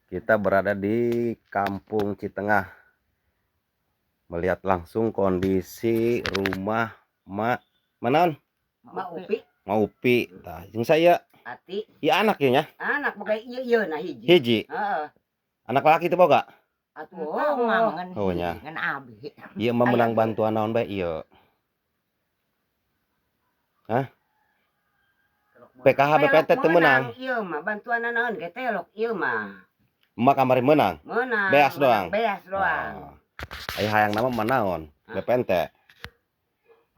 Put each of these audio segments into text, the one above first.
Kita berada di Kampung Citengah. Melihat langsung kondisi rumah Mak Manon, Ma Upi. Ma Upi. Tah, jeung saya Ati. Ieu anak ieu nya. Anak boga ieu ieu nah hiji. Hiji. Heeh. Anak laki teu boga? Atuh Oh, ngan Oh, nya. Ngan abi. Ieu mah menang bantuan naon bae ieu? Hah? PKH BPNT teu meunang. Ieu mah bantuan naon ge telok ieu mah. Emak kamari meunang. Meunang. Beas doang. Beas doang. Oh. Aya hayang nama mah naon? Hah? BPNT.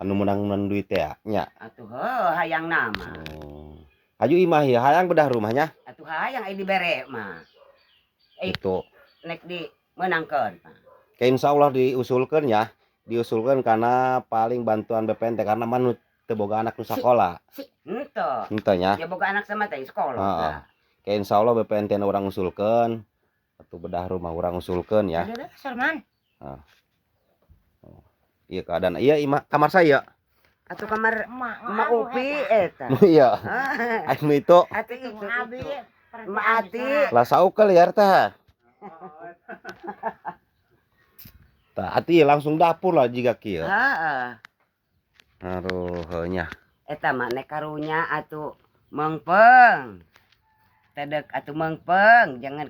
Anu meunang duit teh nya. Atuh heuh hayang nama. Oh. Hayu imah ieu hayang bedah rumahnya. Atuh hayang aya dibere mah. Eh. Itu. Nek di meunangkeun. Kayak insya Allah diusulkan ya, diusulkan karena paling bantuan BPNT karena manut teu boga anak nu sakola. Henteu. Henteu nya. Ya boga anak sama teh sekolah. Heeh. Kayak insya Allah BPNT nu urang usulkeun atau bedah rumah urang usulkeun ya. Ada Salman. Iya keadaan. Iya imah kamar saya. Atuh kamar Emak Ma Upi eta. Iya. Anu itu Atuh itu. Abi. Ma Ati. lah saukel ya teh. Tah ati langsung dapur lah jiga kieu. Heeh. Aduh heuh nya. Eta mah nek karunya atuh meungpeung. Tedek atuh meungpeung jangan